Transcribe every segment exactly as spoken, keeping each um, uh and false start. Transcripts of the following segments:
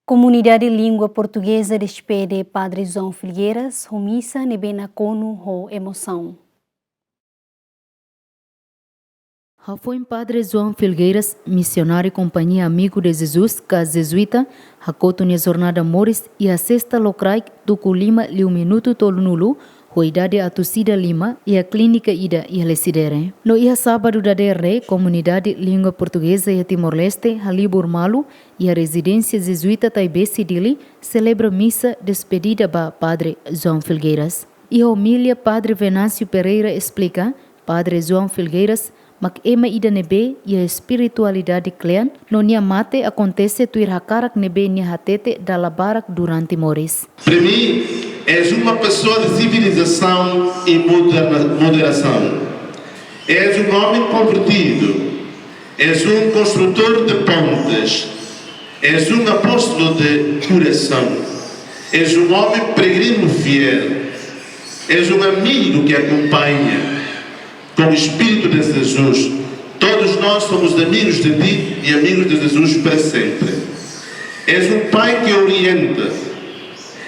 Komunidade Língua Portugeza despede Padre João Felgueiras ho misa ne'ebé nakonu ho emosaun. Hafoin Padre João Felgueiras, misionáriu Kompañia Amigo de Jesus ka Jezuita, hakotu nia jornada moris iha sesta lokraik tuku lima liu minutu tolunulu, ho idade atus ida lima, iha klínika ida iha Lecidere. No iha sábadu dadeer ne'e, komunidade língua portugeza iha Timor-Leste halibur malu iha rezidénsia Jezuita Taibesi Dili, selebra misa despedida ba Padre João Felgueiras. Iha omilia, Padre Venâncio Pereira esplika, Padre João Felgueiras mak ema ida ne'ebé iha espiritualidade kle'an, no nia mate akontese tuir hakarak ne'ebé nia hatete dala barak durante moris. Para mim, és uma pessoa de civilização e moderna-, moderação. És um homem convertido. És um construtor de pontes. És um apóstolo de coração. És um homem peregrino fiel. És um amigo que acompanha com o Espírito de Jesus. Todos nós somos amigos de ti e amigos de Jesus para sempre. És um pai que orienta.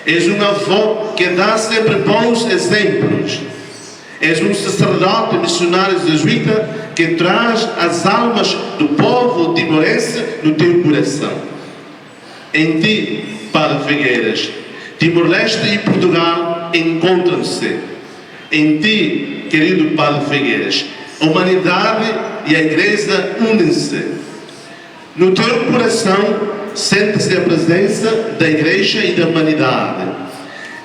És um avô que dá sempre bons exemplos. És um sacerdote missionário jesuíta que traz as almas do povo timorense no teu coração. Em ti, Padre Felgueiras, Timor-Leste e Portugal encontram-se. Em ti, querido Padre Felgueiras, a humanidade e a Igreja unem-se. No teu coração sente-se a presença da Igreja e da humanidade.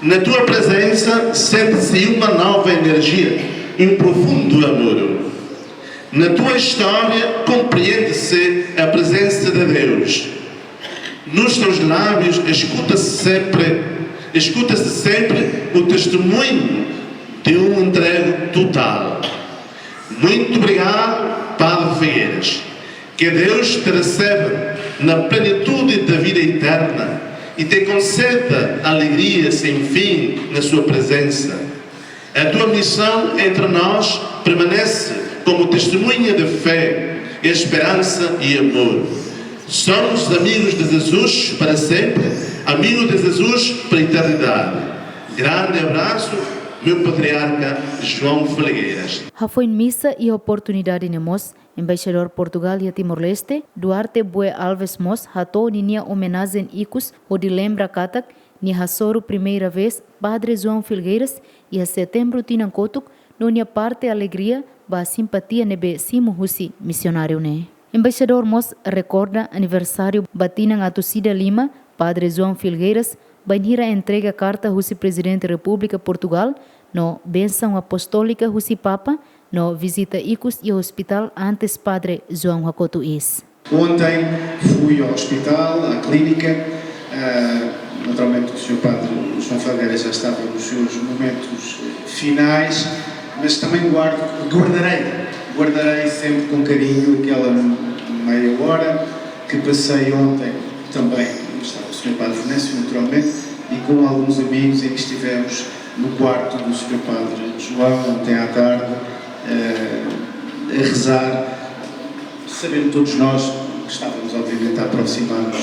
Na tua presença sente-se uma nova energia e um profundo amor. Na tua história compreende-se a presença de Deus. Nos teus lábios escuta-se sempre, escuta-se sempre o testemunho de um entrego total. Muito obrigado, Padre Felgueiras. Que Deus te receba na plenitude da vida eterna e te conceda alegria sem fim na sua presença. A tua missão entre nós permanece como testemunha de fé, esperança e amor. Somos amigos de Jesus para sempre, amigos de Jesus para a eternidade. Grande abraço, meu patriarca João Felgueiras. Hafoin misa iha oportunidade ne'e mós, Embaixadór Portugal iha Timor-Leste, Duarte Bué Alves mós hato'o ninia omenajen ikus hodi lembra katak nia hasoru primeira vez Padre João Felgueiras iha setembru tinan kotuk, no nia parte alegria ba simpatia ne'ebé simu husi misionáriu ne'e. Embaixadór mós rekorda aniversáriu ba tinan atus ida lima Padre João Felgueiras, bainhira entrega karta husi Prezidente Repúblika Portugal, no bensaun apostólika husi Papa, no vizita ikus iha ospitál antes Padre João hakotu iis. Ontem fui ao hospital, à clínica. Ah, naturalmente, o senhor Padre João Felgueiras já estava nos seus momentos finais, mas também guardo, guardarei, guardarei sempre com carinho aquela meia hora que passei ontem também, onde estava o senhor Padre Venâncio, naturalmente, e com alguns amigos em que estivemos no quarto do senhor Padre João, ontem à tarde, eh, a rezar. Sabendo todos nós que estávamos, obviamente, a aproximar-nos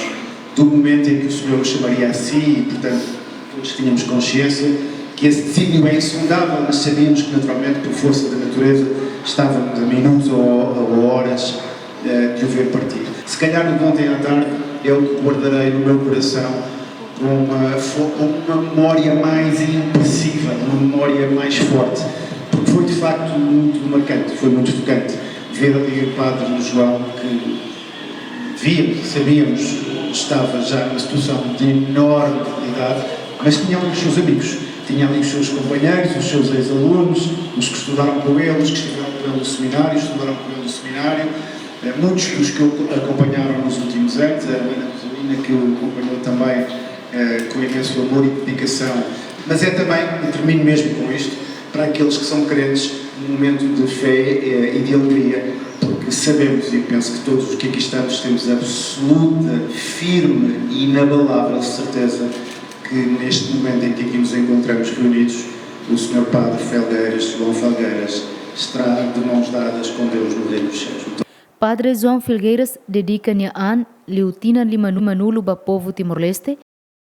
do momento em que o Senhor o chamaria a si, e, portanto, todos tínhamos consciência que esse desígnio é insondável, mas sabíamos que, naturalmente, por força da natureza, estávamos a minutos ou, ou a horas, eh, de o ver partir. Se calhar, o de ontem à tarde é o que guardarei no meu coração com uma fo-, com uma memória mais impressiva, uma memória mais forte, porque foi de facto muito marcante, foi muito tocante ver ali o Padre João, que víamos, sabíamos, estava já numa situação de enorme dificuldade, mas tinha ali os seus amigos, tinha ali os seus companheiros, os seus ex-alunos, os que estudaram com ele, os que estiveram com ele no seminário, estudaram com ele no seminário, eh, muitos dos que o acompanharam nos últimos anos, a Helena Rosalina, que o acompanhou também, eh, com imenso amor e dedicação. Mas é também, e termino mesmo com isto, para aqueles que são crentes, um momento de fé, eh, e de alegria, porque sabemos, e penso que todos os que aqui estamos temos absoluta, firme e inabalável certeza que neste momento em que aqui nos encontramos reunidos, o senhor Padre Felgueiras, João Felgueiras, estará de mãos dadas com Deus no Reino dos Céus. Padre João Felgueiras dedika nia an liu tinan lima-nulu ba povu Timor-Leste,